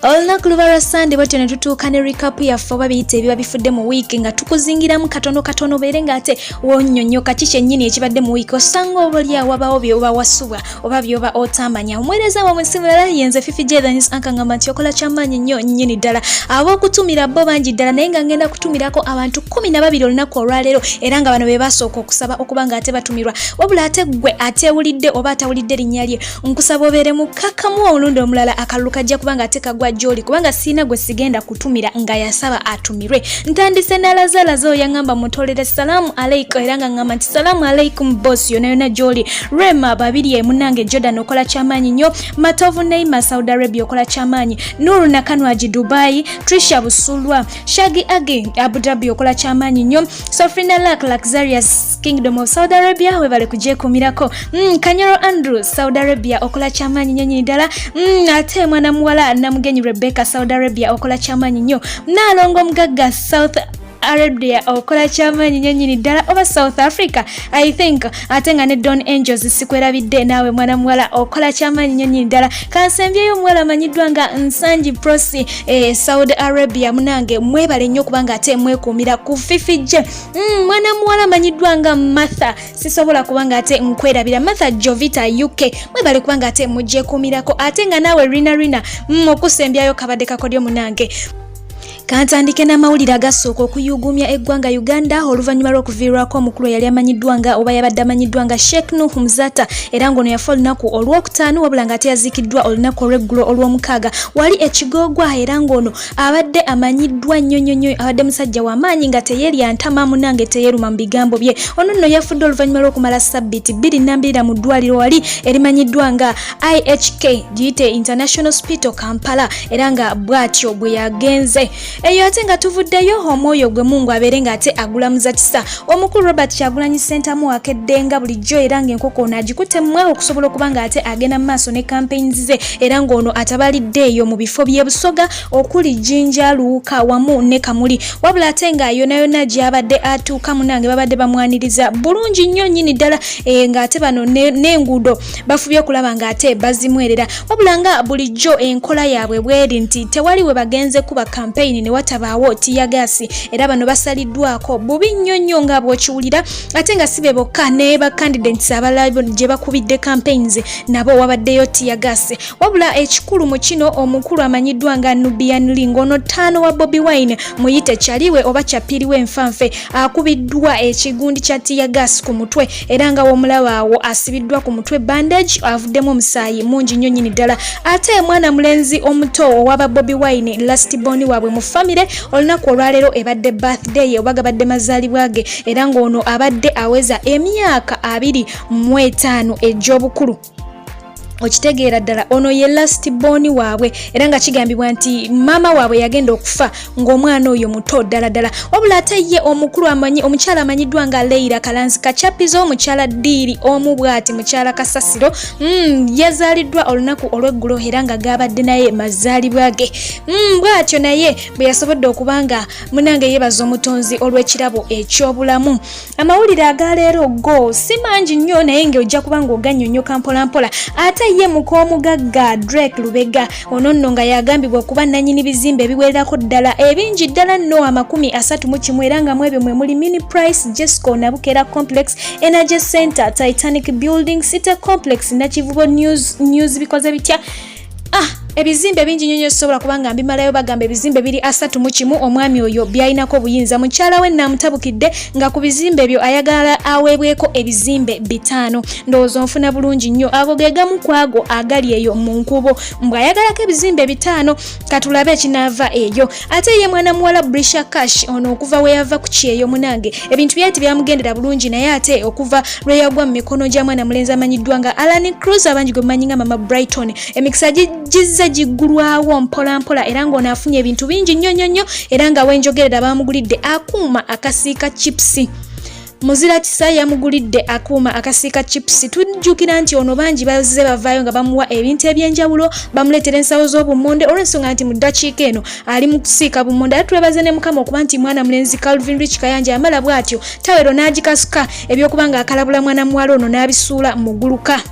Olunaku luba lwa Sande, bwetyo ne tutuuka ne recap yaffe oba biyita ebiba bifudde mu wiiki, nga tukuzingiramu katono katono obeere ng'ate wonnyonnyoka ki kyennyini ekibadde mu wiiki. Osanga oba oli awabawo byoba wasubwa oba byoba otamanya. Omuweereza wa munsi mulala yenze Fifi Jethens anka, ngamba nti okola kyamaanyi nnyo nnyini ddala. Ab'okutumira bo bangi ddala, naye nga ngenda kutumirako abantu 12 olunaku olwaleero, era nga bano be basooka okusaba okuba nga ate batumirwa. Wabula ate ggwe atewulidde oba atawulidde linnya lye, nkusaba obeere mukkakkamu. Omulundi omulala akalulu kajja kuba nga ate kagwa gy'oli, kubanga siina gwe sigenda kutumira nga yasaba atumirwe. Ntandise n'alazalaza oyo yaŋŋamba mutolere salaamu aleikum, era nga ŋŋamba nti salaamu aleikum boss yona yona gy'oli. Rema Babirye munange Jordan, okola kyamaanyi nnyo. Matovu Neima, Saudi Arabia, okola kyamaanyi. Nuru Nakanwaji, Dubai. Trisha Busulwa, Shagi Agi, Abu Dhabi, okola kyamaanyi nnyo. Sofrina Lak, Luxurious Kingdom of Saudi Arabia, webale kugyekuumirako. Kanyoro Andrew, Saudi Arabia, okola kyamaanyi nnyo nyini ddala. Ate mwana muwala Namugenyi Rebecca, Saudi Arabia, okola kyamaanyi nnyo. Naalongo Omugagga, South Arabia, okola kyamaanyi nnyo nnyini ddala, oba South Africa, I think. Ate nga ne Don Angels, sikwerabidde naawe mwana muwala, okola kyamaanyi nnyo nnyini ddala. Kansembyeyo omuwala amanyiddwa nga Nsangi Prosi, Saudi Arabia. Munange mwebale nnyo okubanga ate mwekuumira ku Fifi J. Mwana muwala amanyiddwa nga Martha, sisobola kubanga ate nkwerabira. Martha Jovita, UK, mwebale kubanga ate mugyekuumirako. Ate nga naawe Rina Rina, okusembyayo kabadde kakodyo. Munange, kantandike n'amawulire agasooka okuyugumya eggwanga Uganda oluvannyuma lw'okuviirwako omukulu eyali amanyiddwa nga oba yabadde amanyiddwa nga Sheikh Nuhu Muzata, era ng'ono yafa olunaku Olwokutaano, wabula ng'ate yaziikiddwa olunaku olw'eggulo Olwomukaaga wali Ekigoogwa. Era ng'ono abadde amanyiddwa nnyo nnyo nnyo, abadde musajja w'amaanyi nga teyeerya ntama, munange teyeeruma mu bigambo bye. Ono nno yafudde oluvannyuma lw'okumala sabbiiti 2 nambirira mu ddwaliro wali erimanyiddwa nga IHK, giyite International Hospital Kampala, era nga bw'atyo bwe yagenze eyo. Ate nga tuvuddeyo, omwoyo gwe Mungu abeere ng'ate agulamuza kisa. Omukulu Robert Kyagulanyi Ssentamu akedde nga bulijjo, era ng'enkoko ono agikutte mmwe okusobola okuba ng'ate agenda mu maaso ne campaigns ze, era ng'ono atabalidde eyo mu bifo by'e Busoga okuli Jinja, Luuka wamu ne Kamuli. Wabula ate nga yonna yonna gy'abadde atuuka, munange babadde bamwaniriza bulungi nnyo nnyini ddala, ng'ate bano n'enguudo bafubye okulaba ng'ate bazimwerera. Wabula nga bulijjo enkola yaabwe bweri nti tewali we bagenze kuba campaign ne watabaawo tear gas, era bano basaliddwako bubi nnyo nnyo nga bw'okiwulira. Ate nga si be bokka, ne ba candidates abalala gye bakubidde campaigns nabo wabaddeyo tear gas. Wabula ekikulu mu kino, omukulu amanyiddwa nga Nubian Li, ng'ono ttaano wa Bobi Wine, muyite kyaliwe oba kyapiriwe enfanfe, akubiddwa ekigundi kya tear gas ku mutwe, era nga womulaba awo asibiddwa ku mutwe bandage, avuddemu omusaayi mungi nnyo nnyini ddala. Ate mwana mulenzi omuto owaba Bobi Wine, last born waabwe mu famire, olunaku olwaleero ebadde birthday oba gabadde mazaalibwa ge, era ng'ono abadde aweza emyaka 25 egy'obukulu. Okitegeera ddala, ono ye last born waabwe, era nga kigambibwa nti maama waabwe yagenda okufa ng'omwana oyo muto ddala ddala. Wabula ate ye omukulu amanyi omukyala amanyiddwa nga Leira Kalanzi Kachapizo, omukyala Ddiiri omu bw'ati, mukyala Kasasiro, yazaaliddwa olunaku olw'eggulo, era nga gabadde naye mazaalibwa ge. Bw'atyo naye bwe yasobodde okuba nga munange yeebaza Omutonzi olw'ekirabo eky'obulamu. Amawulire agaleero go si mangi nnyo, naye ng'ojja kuba ng'ogannyonnyoka mpolampola. Ate ye muk'omugagga Drake Lubega, ono nno nga yagambibwa okuba nannyini bizimbe ebiwererako ddala ebingi ddala nno 31, era nga mu ebyo mwe muli Mini Price, Jesco Nabukera Complex, Energy Center, Titanic Building, City Complex, Nakivubo News, News bikoze bitya. Ah, ebizimbe bingi nnyo nnyo, sobola kubanga mbimalayo. Bagamba ebizimbe biri 31 omwami oyo byalinako obuyinza. Mukyala we naamutabukidde nga ku bizimbe ebyo ayagala aweebweko ebizimbe 5. Ndowooza onfuna bulungi nnyo. Ago ge gamu ku ago agali eyo mu nkubo, mbw ayagalako ebizimbe 5. Katulabe ekinaava eyo. Ate ye mwana muwala Brisha Cash, ono okuva we yava ku kyeyo, munange ebintu byali tebyamugendera bulungi, naye ate okuva lwe yagwa mu mikono gya mwana mulenzi amanyiddwa nga Alan Cruz, abangi gwe mumanyi nga Mama Brighton, emikisa gizze giggulwawo mpola mpola, era ng'ono afunye ebintu bingi nnyo nnyo nnyo, era nga wenjogerera bamugulidde akuuma akasiika chips. Muzira kisa yamugulidde akuuma akasiika chips. Tujjukira nti ono bangi bazze bavaayo nga bamuwa ebintu ebyenjawulo, bamuleetera ensawo z'obummonde, olw'ensonga nti mu ddakiika eno ali mu kusiika bummonde. Ate twebaze ne Mukama okuba nti mwana mulenzi Calvin Rich Kayanja amala bw'atyo tawero n'agikasuka, ebyokuba nga akalabula mwana muwala ono n'abisuula muguluka.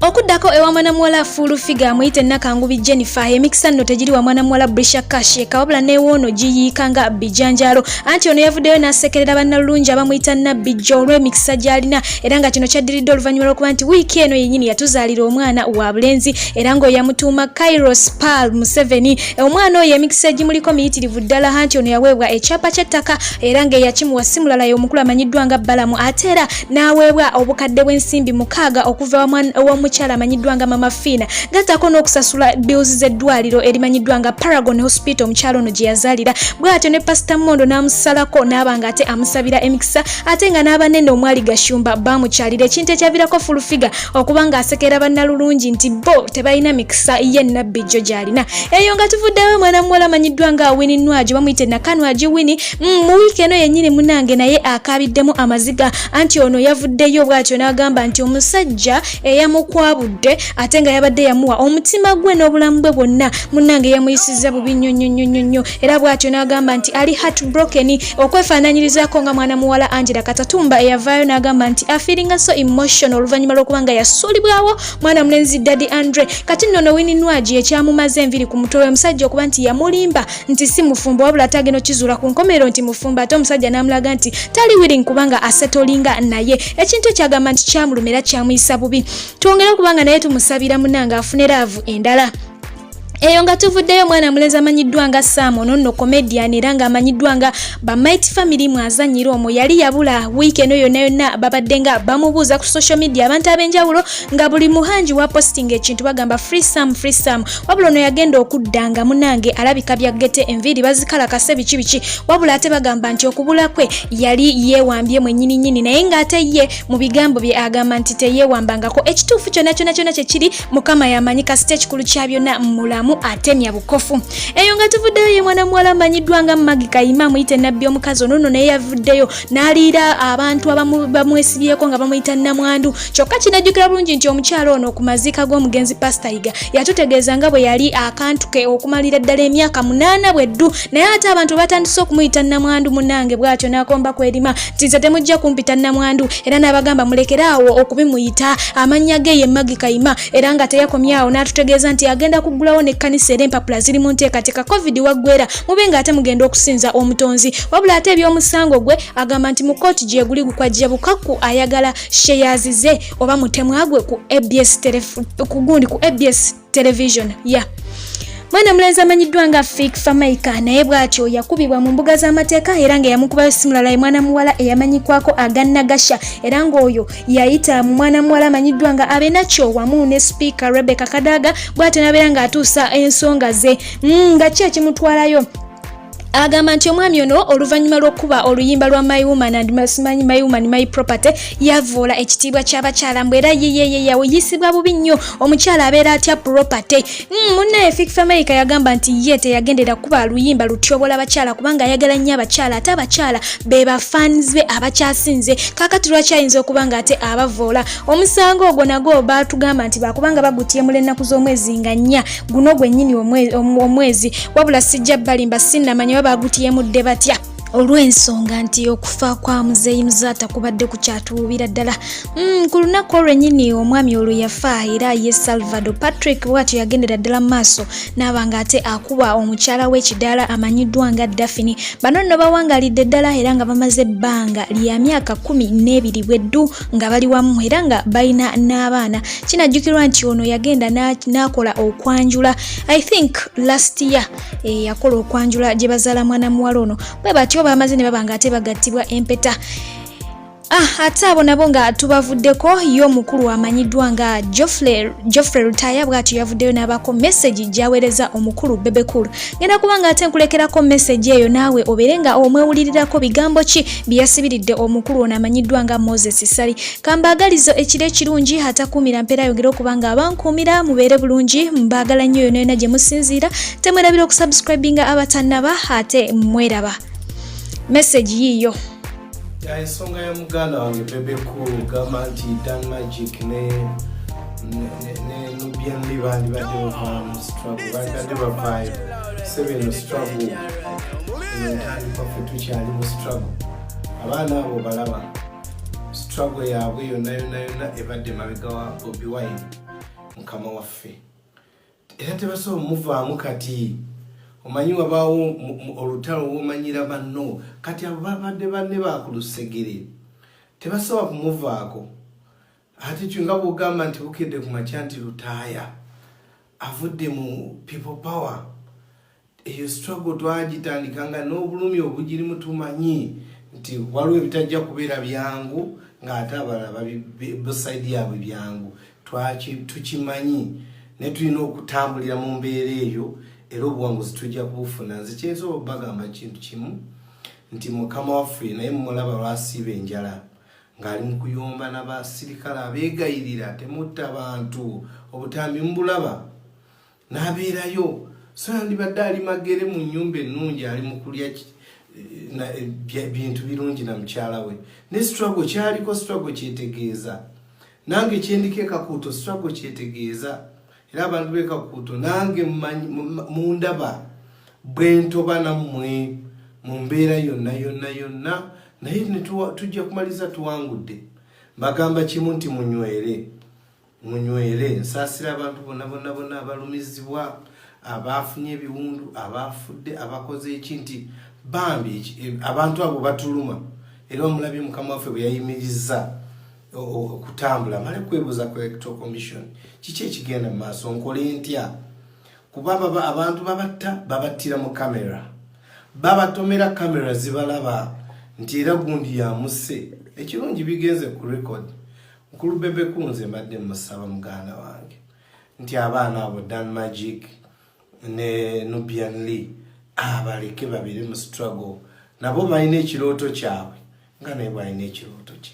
Okuddako ewa mwana muwala Full Figure amuyite Nakangubi Jennifer, emikisa nno tegiri wa mwana muwala Brisha Cash eka, wabula n'ewoono giyiika nga bijanjaalo. Anti ono yavuddeyo n'asekerera bannalulungi abamuyita Nabbijjo olw'emikisa gy'alina, era nga kino kyaddiridde oluvannyuma lw'okuba nti wiiki eno yennyini yatuzaalira omwana wa bulenzi, era ng'oyo yamutuuma Kairos Pearl Museveni. Omwana oyo emikisa egimuliko miyitirivu ddala, anti ono yaweebwa ekyapa ky'ettaka era ng'eyakimuwa si mulala ye omukulu amanyiddwa nga Balamu, ate era n'aweebwa obukadde bw'ensimbi 6 okuva ew'omukyala amanyiddwa nga Mama Fiina, gattako n'okusasula bills z'eddwaliro erimanyiddwa nga Paragon Hospital omukyala ono gye yazaalira. Bw'atyo ne Pasita Mondo n'amusalako n'aba nga ate amusabira emikisa, ate nga n'abanene omwali Gashumba baamukyalira, ekintu ekyaviirako Full Figure okuba ng'asekera bannalulungi nti bo tebalina mikisa ye Nabbijjo gy'alina. Eyo nga tuvuddeyo, mwana muwala amanyiddwa nga Winnie Nwagi, bamuyite Nakanwagi Winnie, mu wiiki eno yennyini munange naye akaabiddemu amaziga. Anti ono yavuddeyo bw'atyo n'agamba nti omusajja eyamukwabudde ate nga yabadde yamuwa omutima gwe n'obulamu bwe bwonna, munnange yamuyisizza bubi nnyo nnyo nnyo nnyo nnyo, era bw'atyo n'agamba nti ali heartbroken, okwefaananyirizaako nga mwana muwala Angela Katatumba eyavaayo n'agamba nti afeelinga so emotional oluvannyuma lw'okuba nga yasuulibwawo mwana mulenzi Daddy Andre. Kati nno no Winnie Nwagi ekyamumaze enviri ku mutwe we musajja okuba nti yamulimba nti si mufumbo, wabula ate agenda okizuula ku nkomerero nti mufumbo, ate omusajja n'amulaga nti tali willing kubanga asettlinga naye, ekintu ekyagamba nti kyamuluma era kyamuyisa bubi. Twongere okuba nga naye tumusabira munange afune love endala. Eyo nga tuvuddeyo, omwana mulenzi amanyiddwa nga Sam, ono nno comedian era ng'amanyiddwa nga ba Mighty Family mwazannyira omwo, yali yabula wiiki eno yonna yonna. Babadde nga bamubuuza ku social media abantu ab'enjawulo, nga buli muhangi wa posting ekintu bagamba, "Free Sam, free Sam." Wabula ono yagenda okudda nga munange alabika byaggete, enviiri bazikalakase, biki biki. Wabula ate bagamba nti okubula kwe yali yeewambye mwennyini nnyini, naye ng'ate ye mu bigambo bye agamba nti teyeewambangako. Ekituufu kyonna kyonna kyonna kyekiri, Mukama yamanyi. Kasita ekikulu kya byonna mulamu, atemya bukofu. Eyo nga tuvuddeyo, ye mwana muwala amanyiddwa nga Magi Kayima, amuyite Nabbi omukazi. Ono nno naye yavuddeyo n'aliira abantu bamwesibyeko nga bamuyita namwandu. Kyokka kinajjukira bulungi nti omukyala ono ku maziika g'omugenzi Pasita Yiga yatutegeeza nga bwe yali akantu ke okumalira ddala emyaka 8 bweddu, naye ate abantu batandise okumuyita namwandu. Munange bw'atyo n'akomba kwerima nti, "Nze temujja kumpita namwandu," era n'abagamba mulekere awo okubimuyita, amannya ge ye Magi Kayima. Era nga teyakomyawo, n'atutegeeza nti agenda kuggulawo n'ekkanisa, era empapula ziri mu nteekateeka, COVID waggwera mube ng'ate mugenda okusinza omutonzi. Wabula ate ebyomusango gwe agamba nti mu kooti gye guli gukwajja bukaku, ayagala shares ze oba mutemwa gwe ku ABS, ku gundi, ku ABS Television ya yeah. Mwana mulenzi amanyiddwa nga Fik Fameica naye bw'atyo yakubibwa mu mbuga z'amateeka, era nga yamukubayo si mulala ye mwana muwala eyamanyikwako agannagasha, era ng'oyo yayita mu mwana muwala amanyiddwa nga Abenakyo wamu ne Sipiika Rebecca Kadaga. Bw'atyo n'abeera ng'atuusa ensonga ze nga ki ekimutwalayo. Agamba nti omwami ono oluvannyuma lw'okuba oluyimba lwa "My Woman and Simanyi My Woman My Property" yavoola ekitiibwa ky'abakyala, mbwe era yeyeyeyawe yisibwa bubi nnyo, omukyala abeera atya property? Munnaye Fik Fameica yagamba nti ye teyagendera kuba luyimba lutyobola bakyala, kubanga ayagala nnyo abakyala, ate abakyala be bafans be abakyasinze. Kaakati lwaki ayinza okuba nga ate abavoola? Omusango ogwo nagwo batugamba nti bakubanga bagutyemula ennaku z'omwezi nga 4 guno gwennyini omwezi. Wabula sijja balimba, sinnamanya oba bagutyemudde batya, olw'ensonga nti okufa kwa Muzeeyi Muzaata kubadde kukyatuwubira ddala. Ku lunaku olwennyini omwami olwo yafa, era ye Salvador Patrick bw'atyo yagendera ddala mu maaso n'aba nga ate akuba omukyala w'ekidaala amanyiddwa nga Daphne. Bano nno bawangalidde ddala era nga bamaze ebbanga lya myaka 12 bweddu nga bali wamu, era nga balina n'abaana. Kinajjukirwa nti ono yagenda n'akola okwanjula, I think last year, yakola okwanjula gye bazaala mwana muwala ono. Bwe batyo bamaze ne baba nga ate bagattibwa empeta. Ate abo nabo nga tubavuddeko, ye omukulu amanyiddwa nga Geoffrey Lutaaya bw'atyo yavuddeyo n'abaako message gy'aweereza omukulu Bebe Cool. Ngenda kuba nga ate nkulekerako message eyo naawe obeere nga omwewulirirako bigambo ki bye yasibiridde omukulu ono amanyiddwa nga Moses Ssali. Kambaagalizo ekiro ekirungi, atakuumira mpeera ayongere okuba nga abankuumira, mubeere bulungi, mbaagala nnyo yonna yonna gye musinziira. Temwerabira okusubscribinga abatannaba, ate mweraba. Message yiiyo. Ya, ensonga ya muganda wange Bebe Cool gamba nti Dan Magic ne Nubian Li bandibadde bava mu struggle, bandibadde bavaayo. Sebe eno struggle eno ntandikwa ffe tukyali mu struggle. Abaana abo balaba struggle yaabwe yonna yonna yonna ebadde mabega wa Bobi Wine. Mukama waffe era tebasobola muvaamu. Kati omanyi wabaawo olutalo womanyira banno. Kati abo babadde banne bakulusegere, tebasobola kumuvaako. Ate kyo nga bwogamba nti bukedde ku makya nti Lutaaya avudde mu People Power, eyo struggle twagitandika nga n'obulumi obugirimu tumanyi nti waliwo ebitajja kubeera byangu, ng'ate abalala bu side yaabwe byangu. Tukimanyi, naye tulina okutambulira mu mbeera eyo, era obuwanguzi tujja kubufuna. Nze kyensobola okubagamba kintu kimu nti Mukama waffe naye mumulaba lwasiiba enjala ng'ali mu kuyomba n'abasirikale abeegayirira, "Temutta bantu." Obutambi mubulaba n'abeerayo. So yandibadde ali Magere mu nnyumba ennungi, ali mu kulya bintu birungi na mukyala we, ne struggle kyaliko. Struggle kyetegeeza nange kyendiko ekakuuto, struggle kyetegeeza era abantu b'Ekakuuto nange mundaba bwentoba nammwe mu mbeera yonna yonna yonna, naye tujja kumaliza tuwangudde. Mbagamba kimu nti munywere, munywere. Nsaasira abantu bonna bonna bonna abalumizibwa, abafunye ebiwundu, abafudde, abakoze eki, nti bambi abantu abo batuluma. Era omulabye Mukama waffe bwe yayimiriza okutambula amale kwebuuza ku Electoral Commission, kiki ekigenda mu maaso, nkole ntya? Kuba abantu babatta, babattira mu kamera, babatomera, kamera zibalaba nti era gundi yamusse. Ekirungi bigenze ku record. Mukulu Bebe Kunze, mbadde musaba muganda wange nti abaana abo Dan Magic ne Nubian Lee abaleke babire mu struggle. Nabo balina ekirooto kyabwe nga naye bwalina ekirooto kye.